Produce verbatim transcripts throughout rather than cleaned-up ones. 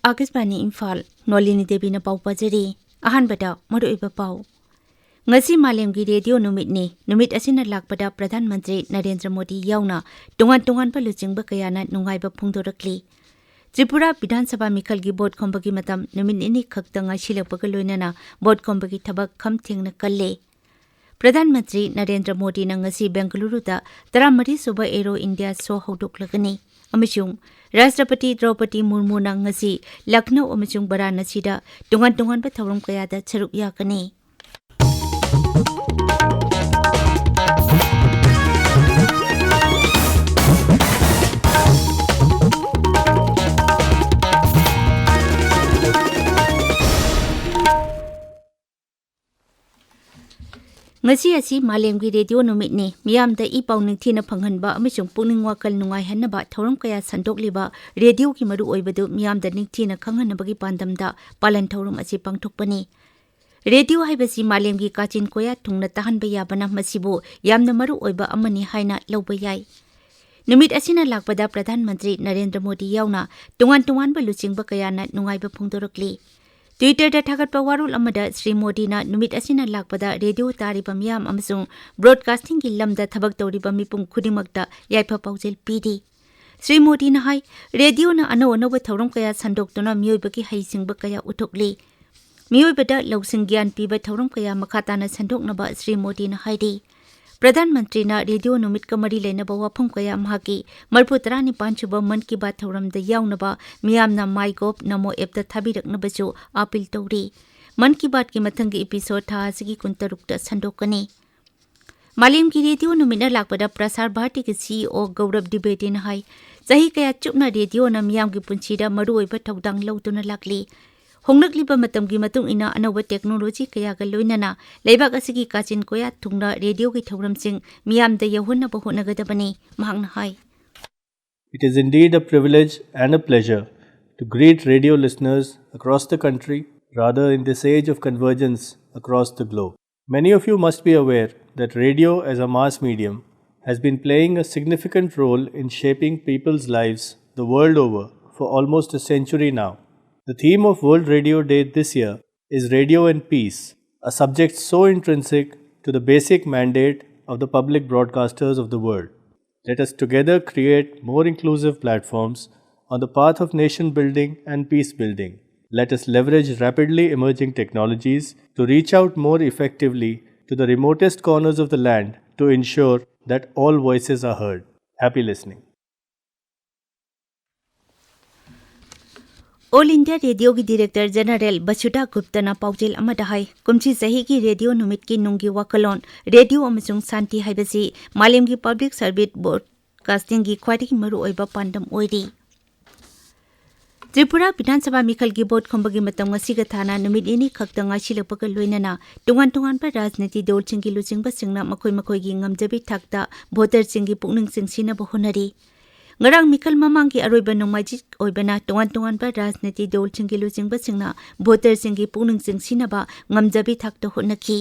ꯑꯥꯀꯥꯁꯕꯥꯅꯤ ꯏꯝꯐꯥꯜ, ꯅꯣꯂꯤꯅꯤ ꯗꯦꯕꯤꯅ ꯄꯥꯎ ꯄꯥꯖꯔꯤ꯫ ꯑꯍꯥꯟꯕꯗ ꯃꯔꯨꯑꯣꯏꯕ ꯄꯥꯎ꯫ ꯉꯁꯤ ꯃꯥꯂꯦꯝꯒꯤ ꯔꯦꯗꯤꯑꯣ ꯅꯨꯃꯤꯠꯅꯤ꯫ ꯅꯨꯃꯤꯠ ꯑꯁꯤꯅ ꯂꯥꯛꯄꯗ ꯄ꯭ꯔꯙꯥꯟ ꯃꯟꯇ꯭ꯔꯤ ꯅꯔꯦꯟꯗ꯭ꯔ ꯃꯣꯗꯤ ꯌꯥꯎꯅ ꯇꯣꯉꯥꯟ ꯇꯣꯉꯥꯟꯕ ꯂꯨꯆꯤꯡꯕ ꯀꯌꯥꯅ ꯅꯨꯡꯉꯥꯏꯕ ꯐꯣꯡꯗꯣꯔꯛꯂꯤ꯫ ꯇ꯭ꯔꯤꯄꯨꯔꯥ ꯕꯤꯙꯥꯟ ꯁꯚꯥ ꯃꯤꯈꯜꯒꯤ ꯚꯣꯠ ꯈꯣꯝꯕꯒꯤ ꯃꯇꯝ ꯅꯨꯃꯤꯠ ꯅꯤꯅꯤ ꯈꯛꯇ ꯉꯥꯏꯁꯤꯜꯂꯛꯄꯒ ꯂꯣꯏꯅꯅ ꯚꯣꯠ ꯈꯣꯝꯕꯒꯤ ꯊꯕꯛ ꯈꯝ ꯊꯦꯡꯅ ꯀꯜꯂꯦ꯫ ꯄ꯭ꯔꯙꯥꯟ ꯃꯟꯇ꯭ꯔꯤ ꯅꯔꯦꯟꯗ꯭ꯔ ꯃꯣꯗꯤꯅ ꯉꯁꯤ ꯕꯦꯡꯒꯂꯨꯔꯨꯗ ꯇꯔꯥꯃꯔꯤ ꯁꯨꯕ ꯑꯦꯔꯣ ꯏꯟꯗꯤꯌꯥ ꯁꯣ ꯍꯧꯗꯣꯛꯂꯒꯅꯤ ꯑꯃꯁꯨꯡ ꯔꯥꯁꯇ꯭ꯔꯄꯇꯤ ꯗ꯭ꯔꯧꯄꯗꯤ ꯃꯨꯔꯃꯨꯅ ꯉꯁꯤ ꯂꯈꯅꯧ ꯑꯃꯁꯨꯡ ꯕꯔꯥꯅꯁꯤꯗ ꯇꯣꯉꯥꯟ ꯇꯣꯉꯥꯟꯕ ꯊꯧꯔꯝ ꯀꯌꯥꯗ ꯁꯔꯨꯛ ꯌꯥꯒꯅꯤ꯫ ꯉꯁꯤ ꯑꯁꯤ ꯃꯥꯂꯦꯝꯒꯤ ꯔꯦꯗꯤꯑꯣ ꯅꯨꯃꯤꯠꯅꯤ꯫ ꯃꯤꯌꯥꯝꯗ ꯏ ꯄꯥꯎ ꯅꯤꯡꯊꯤꯅ ꯐꯪꯍꯟꯕ ꯑꯃꯁꯨꯡ ꯄꯨꯛꯅꯤꯡ ꯋꯥꯈꯜ ꯅꯨꯡꯉꯥꯏꯍꯟꯅꯕ ꯊꯧꯔꯝ ꯀꯌꯥ ꯁꯟꯗꯣꯛꯂꯤꯕ ꯔꯦꯗꯤꯑꯣꯒꯤ ꯃꯔꯨꯑꯣꯏꯕꯗꯨ ꯃꯤꯌꯥꯝꯗ ꯅꯤꯡꯊꯤꯅ ꯈꯪꯍꯟꯅꯕꯒꯤ ꯄꯥꯟꯗꯝꯗ ꯄꯥꯂꯟ ꯊꯧꯔꯝ ꯑꯁꯤ ꯄꯥꯡꯊꯣꯛꯄꯅꯤ꯫ ꯔꯦꯗꯤꯑꯣ ꯍꯥꯏꯕꯁꯤ ꯃꯥꯂꯦꯝꯒꯤ ꯀꯥꯆꯤꯟ ꯀꯣꯌꯥ ꯊꯨꯡꯅ ꯇꯥꯍꯟꯕ ꯌꯥꯕꯅ ꯃꯁꯤꯕꯨ ꯌꯥꯝꯅ ꯃꯔꯨ ꯑꯣꯏꯕ ꯑꯃꯅꯤ ꯍꯥꯏꯅ ꯂꯧꯕ ꯌꯥꯏ꯫ ꯅꯨꯃꯤꯠ ꯑꯁꯤꯅ ꯂꯥꯛꯄꯗ ꯄ꯭ꯔꯙꯥꯟ ꯃꯟꯇ꯭ꯔꯤ ꯅꯔꯦꯟꯗ꯭ꯔ ꯃꯣꯗꯤ ꯌꯥꯎꯅ ꯇꯣꯉꯥꯟ ꯇꯣꯉꯥꯟꯕ ꯂꯨꯆꯤꯡꯕ ꯀꯌꯥꯅ ꯅꯨꯡꯉꯥꯏꯕ ꯐꯣꯡꯗꯣꯔꯛꯂꯤ꯫ Twitter-ꯗ ꯊꯥꯒꯠꯄ ꯋꯥꯔꯣꯜ ꯑꯃꯗ ꯁ꯭ꯔꯤ ꯃꯣꯗꯤꯅ ꯅꯨꯃꯤꯠ ꯑꯁꯤꯅ ꯂꯥꯛꯄꯗ ꯔꯦꯗꯤꯑꯣ ꯇꯥꯔꯤꯕ ꯃꯤꯌꯥꯝ ꯑꯃꯁꯨꯡ broadcasting-ꯒꯤ ꯂꯝꯗ ꯊꯕꯛ ꯇꯧꯔꯤꯕ ꯃꯤꯄꯨꯝ ꯈꯨꯗꯤꯡꯃꯛꯇ ꯌꯥꯏꯐ ꯄꯥꯎꯖꯦꯜ ꯄꯤꯔꯤ꯫ ꯁ꯭ꯔꯤ ꯃꯣꯗꯤꯅ ꯍꯥꯏ, ꯔꯦꯗꯤꯑꯣꯅ ꯑꯅꯧ ꯑꯅꯧꯕ ꯊꯧꯔꯝ ꯀꯌꯥ ꯁꯟꯗꯣꯛꯇꯨꯅ ꯃꯤꯑꯣꯏꯕꯒꯤ ꯍꯩꯁꯤꯡꯕ ꯀꯌꯥ ꯎꯠꯊꯣꯛꯂꯤ꯫ ꯃꯤꯑꯣꯏꯕꯗ ꯂꯧꯁꯤꯡ ꯒ꯭ꯌꯥꯟ ꯄꯤꯕ ꯊꯧꯔꯝ ꯀꯌꯥ ꯃꯈꯥ ꯇꯥꯅ ꯁꯟꯗꯣꯛꯅꯕ ꯁ꯭ꯔꯤ ꯃꯣꯗꯤꯅ ꯍꯥꯏꯔꯤ꯫ ꯄ꯭ꯔꯙꯥꯟ ꯃꯟꯇ꯭ꯔꯤꯅ ꯔꯦꯗꯤꯑꯣ ꯅꯨꯃꯤꯠꯀ ꯃꯔꯤ ꯂꯩꯅꯕ ꯋꯥꯐꯝ ꯀꯌꯥ ꯃꯍꯥꯛꯀꯤ ꯃꯔꯤꯐꯨ ꯇꯔꯥꯅꯤꯄꯥꯟ ꯁꯨꯕ ꯃꯟ ꯀꯤ ꯕꯥꯠ ꯊꯧꯔꯝꯗ ꯌꯥꯎꯅꯕ ꯃꯤꯌꯥꯝꯅ MyGov ꯅꯃꯣ app-ꯇ ꯊꯥꯕꯤꯔꯛꯅꯕꯁꯨ ꯑꯥꯄꯤꯜ ꯇꯧꯔꯤ꯫ ꯃꯟ ꯀꯤ ꯕꯥꯠꯀꯤ ꯃꯊꯪꯒꯤ episode ꯊꯥ ꯑꯁꯤꯒꯤ ꯀꯨꯟꯇꯔꯨꯛꯇ ꯁꯟꯗꯣꯛꯀꯅꯤ꯫ ꯃꯥꯂꯦꯝꯒꯤ ꯔꯦꯗꯤꯑꯣ ꯅꯨꯃꯤꯠꯅ ꯂꯥꯛꯄꯗ ꯄ꯭ꯔꯁꯥꯔ ꯚꯥꯔꯇꯤꯒꯤ CEO ꯒꯧꯔꯕ ꯗꯤꯕꯦꯇꯤꯅ ꯍꯥꯏ, ꯆꯍꯤ ꯀꯌꯥ ꯆꯨꯞꯅ ꯔꯦꯗꯤꯑꯣꯅ ꯃꯤꯌꯥꯝꯒꯤ ꯄꯨꯟꯁꯤꯗ ꯃꯔꯨꯑꯣꯏꯕ ꯊꯧꯗꯥꯡ ꯂꯧꯗꯨꯅ ꯂꯥꯛꯂꯤ꯫ ꯍꯣꯡꯂꯛꯂꯤꯕ ꯃꯇꯝꯒꯤ ꯃꯇꯨꯡ ꯏꯟꯅ ꯑꯅꯧꯕ technology ꯀꯌꯥꯒ ꯂꯣꯏꯅꯅ ꯂꯩꯕꯥꯛ ꯑꯁꯤꯒꯤ ꯀꯥꯆꯤꯟ ꯀꯣꯌꯥ ꯊꯨꯡꯅ ꯔꯦꯗꯤꯑꯣꯒꯤ ꯊꯧꯔꯝꯁꯤꯡ ꯃꯤꯌꯥꯝꯗ ꯌꯧꯍꯟꯅꯕ ꯍꯣꯠꯅꯒꯗꯕꯅꯤ, ꯃꯍꯥꯛꯅ ꯍꯥꯏ꯫ It is indeed a privilege and a pleasure to greet radio listeners across the country, rather in this age of convergence across the globe. Many of you must be aware that radio as a mass medium has been playing a significant role in shaping people's lives the world over for almost a century now. The theme of World Radio Day this year is Radio and Peace, a subject so intrinsic to the basic mandate of the public broadcasters of the world. Let us together create more inclusive platforms on the path of nation building and peace building. Let us leverage rapidly emerging technologies to reach out more effectively to the remotest corners of the land to ensure that all voices are heard. Happy listening. All India ꯔꯦꯗꯤꯑꯣꯒꯤ director general Vasudha ꯒꯨꯞꯇꯅ ꯄꯥꯎꯖꯦꯜ ꯑꯃꯗ ꯍꯥꯏ, ꯀꯨꯝꯁꯤ ꯆꯍꯤꯒꯤ radio ꯅꯨꯃꯤꯠꯀꯤ ꯅꯨꯡꯒꯤ ꯋꯥꯈꯜꯂꯣꯟ "radio ꯑꯃꯁꯨꯡ ꯁꯥꯟꯇꯤ" ꯍꯥꯏꯕꯁꯤ ꯃꯥꯂꯦꯝꯒꯤ ꯄꯕ꯭ꯂꯤꯛ ꯁꯔꯚꯤꯁ ꯕ꯭ꯔꯣꯗꯀꯥꯁꯇꯤꯡꯒꯤ ꯈ꯭ꯋꯥꯏꯗꯒꯤ ꯃꯔꯨꯑꯣꯏꯕ ꯄꯥꯟꯗꯝ ꯑꯣꯏꯔꯤ꯫ ꯇ꯭ꯔꯤꯄꯨꯔꯥ ꯕꯤꯙꯥꯟ ꯁꯚꯥ ꯃꯤꯈꯜꯒꯤ ꯚꯣꯠ ꯈꯣꯝꯕꯒꯤ ꯃꯇꯝ ꯉꯁꯤꯒ ꯊꯥꯅ ꯅꯨꯃꯤꯠ ꯅꯤꯅꯤ ꯈꯛꯇ ꯉꯥꯏꯁꯤꯜꯂꯛꯄꯒ ꯂꯣꯏꯅꯅ ꯇꯣꯉꯥꯟ ꯇꯣꯉꯥꯟꯕ ꯔꯥꯖꯅꯤꯇꯤ ꯗꯜꯁꯤꯡꯒꯤ ꯂꯨꯆꯤꯡꯕꯁꯤꯡꯅ ꯃꯈꯣꯏ ꯃꯈꯣꯏꯒꯤ ꯉꯝꯖꯕꯤ ꯊꯥꯛꯇ ꯚꯣꯇꯔꯁꯤꯡꯒꯤ ꯄꯨꯛꯅꯤꯡ ꯆꯤꯡꯁꯤꯟꯅꯕ ꯍꯣꯠꯅꯔꯤ꯫ ꯉꯔꯥꯡ ꯃꯤꯈꯜ ꯃꯃꯥꯡꯒꯤ ꯑꯔꯣꯏꯕ ꯅꯣꯡꯃꯥꯏꯖꯤꯡ ꯑꯣꯏꯕꯅ ꯇꯣꯉꯥꯟ ꯇꯣꯉꯥꯟꯕ ꯔꯥꯖꯅꯤꯇꯤ ꯗꯜꯁꯤꯡꯒꯤ ꯂꯨꯆꯤꯡꯕꯁꯤꯡꯅ ꯚꯣꯇꯔꯁꯤꯡꯒꯤ ꯄꯨꯛꯅꯤꯡ ꯆꯤꯡꯁꯤꯟꯅꯕ ꯉꯝꯖꯕꯤ ꯊꯥꯛꯇ ꯍꯣꯠꯅꯈꯤ꯫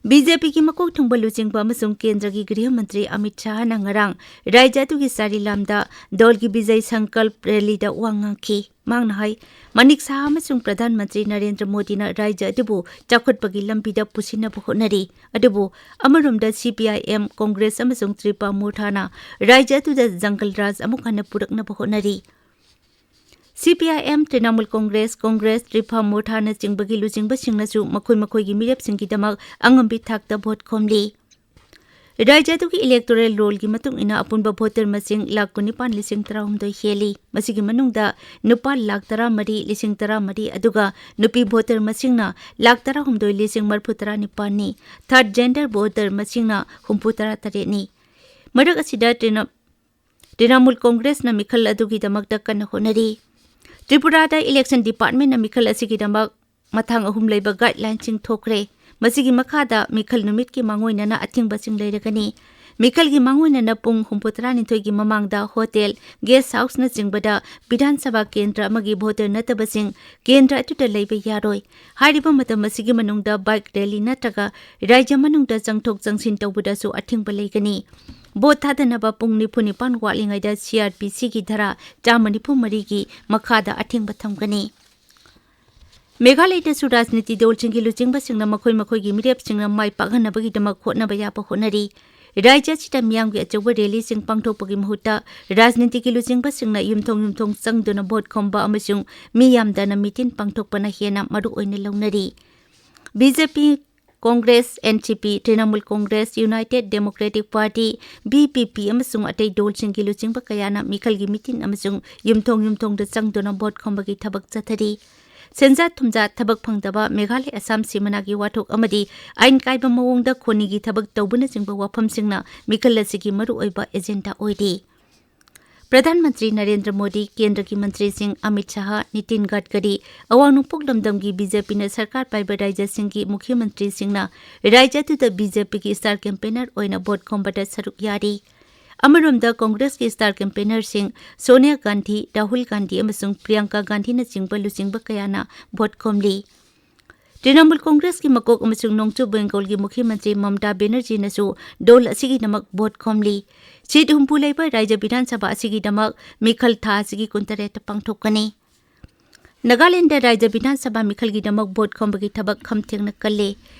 ꯕꯤ ꯖꯦ ꯄꯤꯒꯤ ꯃꯀꯣꯛ ꯊꯣꯡꯕ ꯂꯨꯆꯤꯡꯕ ꯑꯃꯁꯨꯡ ꯀꯦꯟꯗ꯭ꯔꯒꯤ ꯒ꯭ꯔꯤꯍ ꯃꯟꯇ꯭ꯔꯤ ꯑꯃꯤꯠ ꯁꯥꯍꯅ ꯉꯔꯥꯡ ꯔꯥꯖ꯭ꯌ ꯑꯗꯨꯒꯤ ꯆꯥꯔꯤꯂꯥꯝꯗ ꯗꯜꯒꯤ ꯕꯤꯖꯌ ꯁꯪꯀꯜꯞ ꯔꯦꯂꯤꯗ ꯋꯥ ꯉꯥꯡꯈꯤ꯫ ꯃꯍꯥꯛꯅ ꯍꯥꯏ, ꯃꯅꯤꯛ ꯁꯥꯍ ꯑꯃꯁꯨꯡ ꯄ꯭ꯔꯙꯥꯟ ꯃꯟꯇ꯭ꯔꯤ ꯅꯔꯦꯟꯗ꯭ꯔ ꯃꯣꯗꯤꯅ ꯔꯥꯖ꯭ꯌ ꯑꯗꯨꯕꯨ ꯆꯥꯎꯈꯠꯄꯒꯤ ꯂꯝꯕꯤꯗ ꯄꯨꯁꯤꯟꯅꯕ ꯍꯣꯠꯅꯔꯤ꯫ ꯑꯗꯨꯕꯨ ꯑꯃꯔꯣꯝꯗ ꯁꯤ ꯄꯤ ꯑꯥꯏ ꯑꯦꯝ, ꯀꯣꯡꯒ꯭ꯔꯦꯁ ꯑꯃꯁꯨꯡ ꯇ꯭ꯔꯤꯄꯥ ꯃꯣꯔꯊꯥꯅ ꯔꯥꯖ꯭ꯌ ꯑꯗꯨꯗ ꯖꯪꯒꯜ ꯔꯥꯖ ꯑꯃꯨꯛ ꯍꯟꯅ ꯄꯨꯔꯛꯅꯕ ꯍꯣꯠꯅꯔꯤ꯫ C P I M, Trinamool Congress, Congress, ꯇ꯭ꯔꯤꯄꯥ ꯃꯣꯔꯊꯥꯅꯆꯤꯡꯕꯒꯤ ꯂꯨꯆꯤꯡꯕꯁꯤꯡꯅꯁꯨ ꯃꯈꯣꯏ ꯃꯈꯣꯏꯒꯤ ꯃꯤꯔꯦꯞꯁꯤꯡꯒꯤꯗꯃꯛ ꯑꯉꯝꯕꯤ ꯊꯥꯛꯇ ꯚꯣꯠ ꯈꯣꯝꯂꯤ꯫ ꯔꯥꯖ꯭ꯌ ꯑꯗꯨꯒꯤ ꯏꯂꯦꯛꯇꯣꯔꯦꯜ ꯔꯣꯜꯒꯤ ꯃꯇꯨꯡ ꯏꯟꯅ ꯑꯄꯨꯟꯕ ꯚꯣꯇꯔ ꯃꯁꯤꯡ ꯂꯥꯈ ꯀꯨꯟꯅꯤꯄꯥꯟ ꯂꯤꯁꯤꯡ ꯇꯔꯥꯍꯨꯝꯗꯣꯏ ꯍꯦꯜꯂꯤ꯫ ꯃꯁꯤꯒꯤ ꯃꯅꯨꯡꯗ ꯅꯨꯄꯥ ꯂꯥꯈ ꯇꯔꯥꯃꯔꯤ ꯂꯤꯁꯤꯡ ꯇꯔꯥꯃꯔꯤ, ꯑꯗꯨꯒ ꯅꯨꯄꯤ ꯚꯣꯇꯔ ꯃꯁꯤꯡꯅ ꯂꯥꯈ ꯇꯔꯥꯍꯨꯝꯗꯣꯏ ꯂꯤꯁꯤꯡ ꯃꯔꯤꯐꯨ ꯇꯔꯥꯅꯤꯄꯥꯟꯅꯤ꯫ ꯊꯥꯔꯗ ꯖꯦꯟꯗꯔ ꯚꯣꯇꯔ ꯃꯁꯤꯡꯅ ꯍꯨꯝꯐꯨ ꯇꯔꯥ ꯇꯔꯦꯠꯅꯤ꯫ ꯃꯔꯛ ꯑꯁꯤꯗ ꯇ꯭ꯔꯤꯅ-, ꯇ꯭ꯔꯤꯅꯥꯃꯨꯜ ꯀꯣꯡꯒ꯭ꯔꯦꯁꯅ ꯃꯤꯈꯜ ꯑꯗꯨꯒꯤꯗꯃꯛꯇ ꯀꯟꯅ ꯍꯣꯠꯅꯔꯤ꯫ ꯇ꯭ꯔꯤꯄꯨꯔꯥꯗ ꯏꯂꯦꯛꯁꯟ ꯗꯤꯄꯥꯔꯠꯃꯦꯟꯅ ꯃꯤꯈꯜ ꯑꯁꯤꯒꯤꯗꯃꯛ ꯃꯊꯥꯡ ꯑꯍꯨꯝ ꯂꯩꯕ ꯒꯥꯏꯗꯂꯥꯏꯟꯁꯤꯡ ꯊꯣꯛꯈ꯭ꯔꯦ꯫ ꯃꯁꯤꯒꯤ ꯃꯈꯥꯗ ꯃꯤꯈꯜ ꯅꯨꯃꯤꯠꯀꯤ ꯃꯥꯡꯑꯣꯏꯅꯅ ꯑꯊꯤꯡꯕꯁꯤꯡ ꯂꯩꯔꯒꯅꯤ꯫ ꯃꯤꯈꯜꯒꯤ ꯃꯥꯡꯑꯣꯏꯅꯅ ꯄꯨꯡ ꯍꯨꯝꯐꯨ ꯇꯔꯥꯅꯤꯊꯣꯏꯒꯤ ꯃꯃꯥꯡꯗ ꯍꯣꯇꯦꯜ, ꯒꯦꯁ ꯍꯥꯎꯁꯅꯆꯤꯡꯕꯗ ꯕꯤꯙꯥꯟ ꯁꯚꯥ ꯀꯦꯟꯗ꯭ꯔ ꯑꯃꯒꯤ ꯚꯣꯇꯔ ꯅꯠꯇꯕꯁꯤꯡ ꯀꯦꯟꯗ꯭ꯔ ꯑꯗꯨꯗ ꯂꯩꯕ ꯌꯥꯔꯣꯏ꯫ ꯍꯥꯏꯔꯤꯕ ꯃꯇꯝ ꯑꯁꯤꯒꯤ ꯃꯅꯨꯡꯗ ꯕꯥꯏꯛ ꯔꯦꯂꯤ ꯅꯠꯇ꯭ꯔꯒ ꯔꯥꯖ꯭ꯌ ꯃꯅꯨꯡꯗ ꯆꯪꯊꯣꯛ ꯆꯪꯁꯤꯟ ꯇꯧꯕꯗꯁꯨ ꯑꯊꯤꯡꯕ ꯂꯩꯒꯅꯤ꯫ ꯚꯣꯠ ꯊꯥꯗꯅꯕ ꯄꯨꯡ ꯅꯤꯐꯨ ꯅꯤꯄꯥꯟ ꯋꯥꯠꯂꯤꯉꯩꯗ ꯁꯤ ꯑꯥꯔ ꯄꯤ ꯁꯤꯒꯤ ꯙꯥꯔꯥ ꯆꯥꯝꯃ ꯅꯤꯐꯨ ꯃꯔꯤꯒꯤ ꯃꯈꯥꯗ ꯑꯊꯤꯡꯕ ꯊꯝꯒꯅꯤ꯫ ꯃꯦꯘꯥꯂꯌꯗꯁꯨ ꯔꯥꯖꯅꯤꯇꯤ ꯗꯜꯁꯤꯡꯒꯤ ꯂꯨꯆꯤꯡꯕꯁꯤꯡꯅ ꯃꯈꯣꯏ ꯃꯈꯣꯏꯒꯤ ꯃꯤꯔꯦꯞꯁꯤꯡꯅ ꯃꯥꯏ ꯄꯥꯛꯍꯟꯅꯕꯒꯤꯗꯃꯛ ꯍꯣꯠꯅꯕ ꯌꯥꯕ ꯍꯣꯠꯅꯔꯤ꯫ ꯔꯥꯖ꯭ꯌ ꯑꯁꯤꯗ ꯃꯤꯌꯥꯝꯒꯤ ꯑꯆꯧꯕ ꯔꯦꯂꯤꯁꯤꯡ ꯄꯥꯡꯊꯣꯛꯄꯒꯤ ꯃꯍꯨꯠꯇ ꯔꯥꯖꯅꯤꯇꯤꯒꯤ ꯂꯨꯆꯤꯡꯕꯁꯤꯡꯅ ꯌꯨꯝꯊꯣꯡ ꯌꯨꯝꯊꯣꯡ ꯆꯪꯗꯨꯅ ꯚꯣꯠ ꯈꯣꯝꯕ ꯑꯃꯁꯨꯡ ꯃꯤ ꯌꯥꯝꯗꯅ ꯃꯤꯇꯤꯟ ꯄꯥꯡꯊꯣꯛꯄꯅ ꯍꯦꯟꯅ ꯃꯔꯨ ꯑꯣꯏꯅ ꯂꯧꯅꯔꯤ꯫ B J P, Congress, N C P, Trinamool Congress, united democratic party, B P P, ꯑꯃꯁꯨꯡ ꯑꯇꯩ ꯗꯜꯁꯤꯡꯒꯤ ꯂꯨꯆꯤꯡꯕ ꯀꯌꯥꯅ ꯃꯤꯈꯜꯒꯤ ꯃꯤꯇꯤꯟ ꯑꯃꯁꯨꯡ ꯌꯨꯝꯊꯣꯡ ꯌꯨꯝꯊꯣꯡꯗ ꯆꯪꯗꯨꯅ ꯚꯣꯠ ꯈꯣꯝꯕꯒꯤ ꯊꯕꯛ ꯆꯠꯊꯔꯤ꯫ ꯁꯦꯟꯖꯥ ꯊꯨꯝꯖꯥ ꯊꯕꯛ ꯐꯪꯗꯕ ꯃꯦꯘꯥꯂꯌ ꯑꯁꯥꯝ ꯁꯤꯃꯅꯥꯒꯤ ꯋꯥꯊꯣꯛ ꯑꯃꯗꯤ ꯑꯥꯏꯟ ꯀꯥꯏꯕ ꯃꯑꯣꯡꯗ ꯈꯣꯅꯤꯒꯤ ꯊꯕꯛ ꯇꯧꯕꯅꯆꯤꯡꯕ ꯋꯥꯐꯝꯁꯤꯡꯅ ꯃꯤꯈꯜ ꯑꯁꯤꯒꯤ ꯃꯔꯨꯑꯣꯏꯕ ꯑꯦꯖꯦꯟꯗꯥ ꯑꯣꯏꯔꯤ꯫ ꯄ꯭ꯔꯙꯥꯟ ꯃꯟꯇ꯭ꯔꯤ ꯅꯔꯦꯟꯗ꯭ꯔ ꯃꯣꯗꯤ, ꯀꯦꯟꯗ꯭ꯔꯒꯤ ꯃꯟꯇ꯭ꯔꯤꯁꯤꯡ ꯑꯃꯤꯠ ꯁꯥꯍ, ꯅꯤꯇꯤꯟ ꯒꯗꯀꯔꯤ, ꯑꯋꯥꯡ ꯅꯣꯡꯄꯣꯛ ꯂꯝꯗꯝꯒꯤ ꯕꯤ ꯖꯦ ꯄꯤꯅ ꯁꯔꯀꯥꯔ ꯄꯥꯏꯕ ꯔꯥꯖ꯭ꯌꯁꯤꯡꯒꯤ ꯃꯨꯈ꯭ꯌ ꯃꯟꯇ꯭ꯔꯤꯁꯤꯡꯅ ꯔꯥꯖ꯭ꯌ ꯑꯗꯨꯗ ꯕꯤ ꯖꯦ ꯄꯤꯒꯤ ꯁ꯭ꯇꯥꯔ ꯀꯦꯝꯄꯦꯅꯔ ꯑꯣꯏꯅ ꯚꯣꯠ ꯈꯣꯝꯕꯗ ꯁꯔꯨꯛ ꯌꯥꯔꯤ꯫ ꯑꯃꯔꯣꯝꯗ ꯀꯣꯡꯒ꯭ꯔꯦꯁꯀꯤ ꯁ꯭ꯇꯥꯔ ꯀꯦꯝꯄꯦꯅꯔꯁꯤꯡ ꯁꯣꯅꯤꯌꯥ ꯒꯥꯟꯙꯤ, ꯔꯥꯍꯨꯜ ꯒꯥꯟꯙꯤ ꯑꯃꯁꯨꯡ ꯄ꯭ꯔꯤꯌꯥꯡꯀꯥ ꯒꯥꯟꯙꯤꯅꯆꯤꯡꯕ ꯂꯨꯆꯤꯡꯕ ꯀꯌꯥꯅ ꯚꯣꯠ ꯈꯣꯝꯂꯤ꯫ ꯇ꯭ꯔꯤꯅꯃꯨꯜ ꯀꯣꯡꯒ꯭ꯔꯦꯁꯀꯤ ꯃꯀꯣꯛ ꯑꯃꯁꯨꯡ ꯅꯣꯡꯆꯨꯞ ꯕꯦꯡꯒꯣꯜꯒꯤ ꯃꯨꯈ꯭ꯌ ꯃꯟꯇ꯭ꯔꯤ ꯃꯃꯇꯥ ꯕꯦꯅꯔꯖꯤꯅꯁꯨ ꯗꯜ ꯑꯁꯤꯒꯤꯗꯃꯛ ꯚꯣꯠ ꯈꯣꯝꯂꯤ꯫ ꯁꯤꯠ ꯍꯨꯝꯐꯨ ꯂꯩꯕ ꯔꯥꯖ꯭ꯌ ꯕꯤꯙꯥꯟ ꯁꯚꯥ ꯑꯁꯤꯒꯤꯗꯃꯛ ꯃꯤꯈꯜ ꯊꯥ ꯑꯁꯤꯒꯤ ꯀꯨꯟꯇꯔꯦꯠꯇ ꯄꯥꯡꯊꯣꯛꯀꯅꯤ꯫ ꯅꯥꯒꯥꯂꯦꯟꯗ ꯔꯥꯖ꯭ꯌ ꯕꯤꯙꯥꯟ ꯁꯚꯥ ꯃꯤꯈꯜꯒꯤꯗꯃꯛ ꯚꯣꯠ ꯈꯣꯝꯕꯒꯤ ꯊꯕꯛ ꯈꯝ ꯊꯦꯡꯅ ꯀꯜꯂꯦ꯫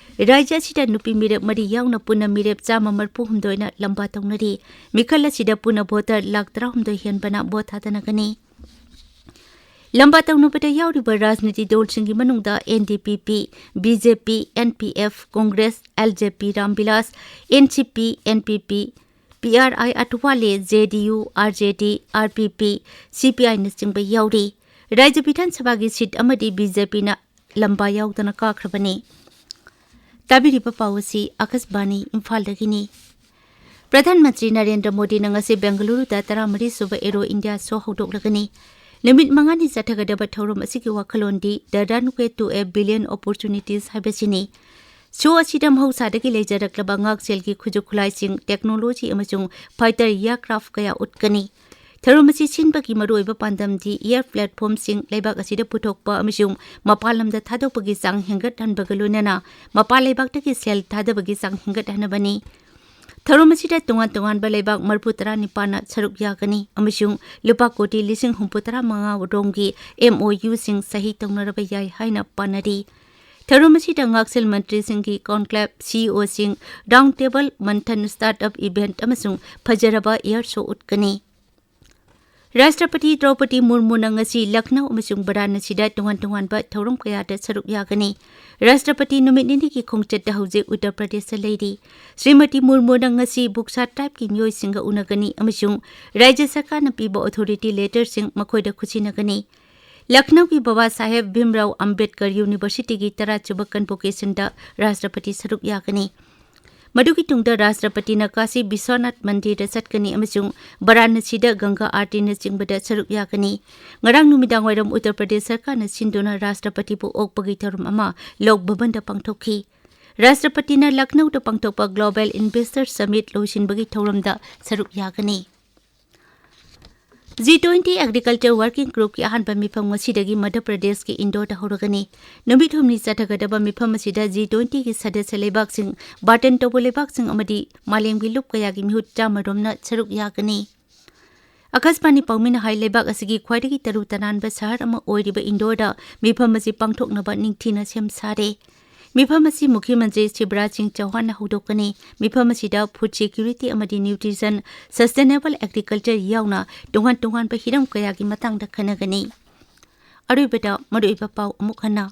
ꯔꯥꯖ꯭ꯌ ꯑꯁꯤꯗ ꯅꯨꯄꯤ ꯃꯤꯔꯦꯞ ꯃꯔꯤ ꯌꯥꯎꯅ ꯄꯨꯟꯅ ꯃꯤꯔꯦꯞ ꯆꯥꯝꯃ ꯃꯔꯤꯐꯨ ꯍꯨꯝꯗꯣꯏꯅ ꯂꯝꯕꯥ ꯇꯧꯅꯔꯤ꯫ ꯃꯤꯈꯜ ꯑꯁꯤꯗ ꯄꯨꯟꯅ ꯚꯣꯇꯔ ꯂꯥꯈ ꯇꯔꯥꯍꯨꯝꯗꯣꯏ ꯍꯦꯟꯕꯅ ꯚꯣꯠ ꯊꯥꯗꯅꯒꯅꯤ꯫ ꯂꯝꯕꯥ ꯇꯧꯅꯕꯗ ꯌꯥꯎꯔꯤꯕ ꯔꯥꯖꯅꯤꯇꯤ ꯗꯜꯁꯤꯡꯒꯤ ꯃꯅꯨꯡꯗ N D P P, B J P, N P F, Congress, L J P, Ram Bilas, N C P, N P P, P R I Athawale, J D U, R J D, R P P, C P ꯑꯥꯏꯅꯆꯤꯡꯕ ꯌꯥꯎꯔꯤ꯫ ꯔꯥꯖ꯭ꯌ ꯕꯤꯙꯥꯟ ꯁꯚꯥꯒꯤ ꯁꯤꯠ ꯑꯃꯗꯤ B J ꯄꯤꯅ ꯂꯝꯕꯥ ꯌꯥꯎꯗꯅ ꯀꯥꯈ꯭ꯔꯕꯅꯤ꯫ ꯇꯥꯕꯤꯔꯤꯕ ꯄꯥꯎ ꯑꯁꯤ ꯑꯥꯀꯥꯁꯕꯥꯅꯤ ꯏꯝꯐꯥꯜꯗꯒꯤꯅꯤ꯫ ꯄ꯭ꯔꯙꯥꯟ ꯃꯟꯇ꯭ꯔꯤ ꯅꯔꯦꯟꯗ꯭ꯔ ꯃꯣꯗꯤꯅ ꯉꯁꯤ ꯕꯦꯡꯒꯂꯨꯔꯨꯗ ꯇꯔꯥꯃꯔꯤ ꯁꯨꯕ ꯑꯦꯔꯣ ꯏꯟꯗꯤꯌꯥ ꯁꯣ ꯍꯧꯗꯣꯛꯂꯒꯅꯤ꯫ ꯅꯨꯃꯤꯠ ꯃꯉꯥꯅꯤ ꯆꯠꯊꯒꯗꯕ ꯊꯧꯔꯝ ꯑꯁꯤꯒꯤ ꯋꯥꯈꯜꯂꯣꯟꯗꯤ "The Runway to a Billion Opportunities" ꯍꯥꯏꯕꯁꯤꯅꯤ꯫ ꯁꯣ ꯑꯁꯤꯗ ꯃꯍꯧꯁꯥꯗꯒꯤ ꯂꯩꯖꯔꯛꯂꯕ ꯉꯥꯛꯁꯦꯜꯒꯤ ꯈꯨꯠꯁꯨ ꯈꯨꯠꯂꯥꯏꯁꯤꯡ, ꯇꯦꯛꯅꯣꯂꯣꯖꯤ ꯑꯃꯁꯨꯡ ꯐꯥꯏꯇꯔ ꯑꯦꯌꯔꯀ꯭ꯔꯥꯐ ꯀꯌꯥ ꯎꯠꯀꯅꯤ꯫ ꯊꯧꯔꯝ ꯑꯁꯤ ꯁꯤꯟꯕꯒꯤ ꯃꯔꯨꯑꯣꯏꯕ ꯄꯥꯟꯗꯝꯗꯤ ꯑꯦꯌꯔ ꯄ꯭ꯂꯦꯠꯐꯣꯝꯁꯤꯡ ꯂꯩꯕꯥꯛ ꯑꯁꯤꯗ ꯄꯨꯊꯣꯛꯄ ꯑꯃꯁꯨꯡ ꯃꯄꯥꯟ ꯂꯝꯗ ꯊꯥꯗꯣꯛꯄꯒꯤ ꯆꯥꯡ ꯍꯦꯟꯒꯠꯍꯟꯕꯒ ꯂꯣꯏꯅꯅ ꯃꯄꯥꯟ ꯂꯩꯕꯥꯛꯇꯒꯤ ꯁꯦꯜ ꯊꯥꯗꯕꯒꯤ ꯆꯥꯡ ꯍꯦꯟꯒꯠꯍꯟꯅꯕꯅꯤ꯫ ꯊꯧꯔꯝ ꯑꯁꯤꯗ ꯇꯣꯉꯥꯟ ꯇꯣꯉꯥꯟꯕ ꯂꯩꯕꯥꯛ ꯃꯔꯤꯐꯨ ꯇꯔꯥꯅꯤꯄꯥꯟꯅ ꯁꯔꯨꯛ ꯌꯥꯒꯅꯤ ꯑꯃꯁꯨꯡ ꯂꯨꯄꯥ ꯀꯣꯇꯤ ꯂꯤꯁꯤꯡ ꯍꯨꯝꯐꯨ ꯇꯔꯥ ꯃꯉꯥ ꯔꯣꯝꯒꯤ M O Uꯁꯤꯡ ꯁꯍꯤ ꯇꯧꯅꯔꯕ ꯌꯥꯏ ꯍꯥꯏꯅ ꯄꯥꯅꯔꯤ꯫ ꯊꯧꯔꯝ ꯑꯁꯤꯗ ꯉꯥꯛꯁꯦꯜ ꯃꯟꯇ꯭ꯔꯤꯁꯤꯡꯒꯤ conclave, C E Oꯁꯤꯡ round table, ꯃꯟꯊꯟ startup event ꯑꯃꯁꯨꯡ ꯐꯖꯔꯕ air show ꯎꯠꯀꯅꯤ꯫ ꯔꯥꯁꯇ꯭ꯔꯄꯇꯤ ꯗ꯭ꯔꯧꯄꯗꯤ ꯃꯨꯔꯃꯨꯅ ꯉꯁꯤ ꯂꯈꯅꯧ ꯑꯃꯁꯨꯡ ꯕꯔꯥꯅꯁꯤꯗ ꯇꯣꯉꯥꯟ ꯇꯣꯉꯥꯟꯕ ꯊꯧꯔꯝ ꯀꯌꯥꯗ ꯁꯔꯨꯛ ꯌꯥꯒꯅꯤ꯫ ꯔꯥꯁꯇ꯭ꯔꯄꯇꯤ ꯅꯨꯃꯤꯠ ꯅꯤꯅꯤꯒꯤ ꯈꯣꯡꯆꯠꯇ ꯍꯧꯖꯤꯛ ꯎꯠꯇꯔ ꯄ꯭ꯔꯗꯦꯁꯇ ꯂꯩꯔꯤ꯫ ꯁ꯭ꯔꯤꯃꯇꯤ ꯃꯨꯔꯃꯨꯅ ꯉꯁꯤ ꯕꯨꯛꯁꯥ tribeꯀꯤ ꯃꯤꯑꯣꯏꯁꯤꯡꯒ ꯎꯅꯒꯅꯤ ꯑꯃꯁꯨꯡ ꯔꯥꯖ꯭ꯌ ꯁꯔꯀꯥꯔꯅ ꯄꯤꯕ authority letterꯁꯤꯡ ꯃꯈꯣꯏꯗ ꯈꯨꯠꯁꯤꯟꯅꯒꯅꯤ꯫ ꯂꯈꯅꯧꯒꯤ ꯕꯕꯥ ꯁꯥꯍꯦꯕ ꯚꯤꯝꯔꯥꯎ ꯑꯝꯕꯦꯗꯀꯔ Universityꯒꯤ ꯇꯔꯥꯁꯨꯕ convocationꯗ ꯔꯥꯁꯇ꯭ꯔꯄꯇꯤ ꯁꯔꯨꯛ ꯌꯥꯒꯅꯤ꯫ ꯃꯗꯨꯒꯤ ꯇꯨꯡꯗ ꯔꯥꯁꯇ꯭ꯔꯄꯇꯤꯅ ꯀꯥꯁꯤ ꯕꯤꯁ꯭ꯋꯅꯥꯊ ꯃꯟꯗꯤꯔꯗ ꯆꯠꯀꯅꯤ ꯑꯃꯁꯨꯡ ꯕꯔꯥꯅꯁꯤꯗ ꯒꯪꯒꯥ ꯑꯥꯔꯇꯤꯅꯆꯤꯡꯕꯗ ꯁꯔꯨꯛ ꯌꯥꯒꯅꯤ꯫ ꯉꯔꯥꯡ ꯅꯨꯃꯤꯗꯥꯡꯋꯥꯏꯔꯝ ꯎꯠꯇꯔ ꯄ꯭ꯔꯗꯦꯁ ꯁꯔꯀꯥꯔꯅ ꯁꯤꯟꯗꯨꯅ ꯔꯥꯁꯇ꯭ꯔꯄꯇꯤꯕꯨ ꯑꯣꯛꯄꯒꯤ ꯊꯧꯔꯝ ꯑꯃ ꯂꯣꯛ ꯚꯕꯟꯗ ꯄꯥꯡꯊꯣꯛꯈꯤ꯫ ꯔꯥꯁꯇ꯭ꯔꯄꯇꯤꯅ ꯂꯈꯅꯧꯗ ꯄꯥꯡꯊꯣꯛꯄ Global Investor Summit ꯂꯣꯏꯁꯤꯟꯕꯒꯤ ꯊꯧꯔꯝꯗ ꯁꯔꯨꯛ ꯌꯥꯒꯅꯤ꯫ G twenty Agriculture Working Groupꯀꯤ ꯑꯍꯥꯟꯕ ꯃꯤꯐꯝ ꯉꯁꯤꯗꯒꯤ ꯃꯙ꯭ꯌ ꯄ꯭ꯔꯗꯦꯁꯀꯤ ꯏꯟꯗꯣꯔꯗ ꯍꯧꯔꯒꯅꯤ꯫ ꯅꯨꯃꯤꯠ ꯍꯨꯝꯅꯤ ꯆꯠꯊꯒꯗꯕ ꯃꯤꯐꯝ ꯑꯁꯤꯗ G twentyꯒꯤ ꯁꯗꯁ꯭ꯌ ꯂꯩꯕꯥꯛꯁꯤꯡ, ꯕꯥꯔꯇꯟ ꯇꯧꯕ ꯂꯩꯕꯥꯛꯁꯤꯡ ꯑꯃꯗꯤ ꯃꯥꯂꯦꯝꯒꯤ ꯂꯨꯞ ꯀꯌꯥꯒꯤ ꯃꯤꯍꯨꯠ ꯆꯥꯝꯃ ꯔꯣꯝꯅ ꯁꯔꯨꯛ ꯌꯥꯒꯅꯤ꯫ ꯑꯀꯥꯁꯕꯥꯅꯤ ꯄꯥꯎꯃꯤꯅ ꯍꯥꯏ, ꯂꯩꯕꯥꯛ ꯑꯁꯤꯒꯤ ꯈ꯭ꯋꯥꯏꯗꯒꯤ ꯇꯔꯨ ꯇꯅꯥꯟꯕ ꯁꯍꯔ ꯑꯃ ꯑꯣꯏꯔꯤꯕ ꯏꯟꯗꯣꯔꯗ ꯃꯤꯐꯝ ꯑꯁꯤ ꯄꯥꯡꯊꯣꯛꯅꯕ ꯅꯤꯡꯊꯤꯅ ꯁꯦꯝ ꯁꯥꯔꯦ꯫ ꯃꯤꯐꯝ ꯑꯁꯤ ꯃꯨꯈ꯭ꯌ ꯃꯟꯇ꯭ꯔꯤ ꯁꯤꯕꯔꯥꯖ ꯁꯤꯡ ꯆꯧꯍꯥꯟꯅ ꯍꯧꯗꯣꯛꯀꯅꯤ꯫ ꯃꯤꯐꯝ ꯑꯁꯤꯗ food security ꯑꯃꯗꯤ nutrition, sustainable agriculture ꯌꯥꯎꯅ ꯇꯣꯉꯥꯟ ꯇꯣꯉꯥꯟꯕ ꯍꯤꯔꯝ ꯀꯌꯥꯒꯤ ꯃꯇꯥꯡꯗ ꯈꯟꯅꯒꯅꯤ꯫ ꯑꯔꯣꯏꯕꯗ ꯃꯔꯨꯑꯣꯏꯕ ꯄꯥꯎ ꯑꯃꯨꯛ ꯍꯟꯅ꯫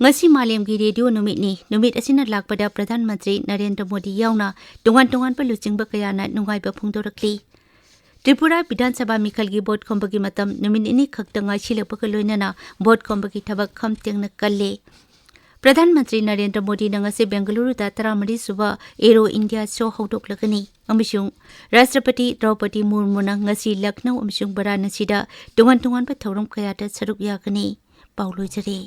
ꯉꯁꯤ ꯃꯥꯂꯦꯝꯒꯤ ꯔꯦꯗꯤꯑꯣ ꯅꯨꯃꯤꯠꯅꯤ꯫ ꯅꯨꯃꯤꯠ ꯑꯁꯤꯅ ꯂꯥꯛꯄꯗ ꯄ꯭ꯔꯙꯥꯟ ꯃꯟꯇ꯭ꯔꯤ ꯅꯔꯦꯟꯗ꯭ꯔ ꯃꯣꯗꯤ ꯌꯥꯎꯅ ꯇꯣꯉꯥꯟ ꯇꯣꯉꯥꯟꯕ ꯂꯨꯆꯤꯡꯕ ꯀꯌꯥꯅ ꯅꯨꯡꯉꯥꯏꯕ ꯐꯣꯡꯗꯣꯔꯛꯂꯤ꯫ ꯇ꯭ꯔꯤꯄꯨꯔꯥ ꯕꯤꯙꯥꯟ ꯁꯚꯥ ꯃꯤꯈꯜꯒꯤ ꯚꯣꯠ ꯈꯣꯝꯕꯒꯤ ꯃꯇꯝ ꯅꯨꯃꯤꯠ ꯅꯤꯅꯤ ꯈꯛꯇ ꯉꯥꯏꯁꯤꯜꯂꯛꯄꯒ ꯂꯣꯏꯅꯅ ꯚꯣꯠ ꯈꯣꯝꯕꯒꯤ ꯊꯕꯛ ꯈꯝ ꯇꯦꯡꯅ ꯀꯜꯂꯦ꯫ ꯄ꯭ꯔꯙꯥꯟ ꯃꯟꯇ꯭ꯔꯤ ꯅꯔꯦꯟꯗ꯭ꯔ ꯃꯣꯗꯤꯅ ꯉꯁꯤ ꯕꯦꯡꯒꯂꯨꯔꯨꯗ ꯇꯔꯥꯃꯔꯤ ꯁꯨꯕ Aero India Show ꯍꯧꯗꯣꯛꯂꯒꯅꯤ ꯑꯃꯁꯨꯡ ꯔꯥꯁꯇ꯭ꯔꯄꯇꯤ ꯗ꯭ꯔꯧꯄꯗꯤ ꯃꯨꯔꯃꯨꯅ ꯉꯁꯤ ꯂꯈꯅꯧ ꯑꯃꯁꯨꯡ ꯕꯔꯥꯅꯁꯤꯗ ꯇꯣꯉꯥꯟ ꯇꯣꯉꯥꯟꯕ ꯊꯧꯔꯝ ꯀꯌꯥꯗ ꯁꯔꯨꯛ ꯌꯥꯒꯅꯤ꯫ ꯄꯥꯎ ꯂꯣꯏꯖꯔꯦ꯫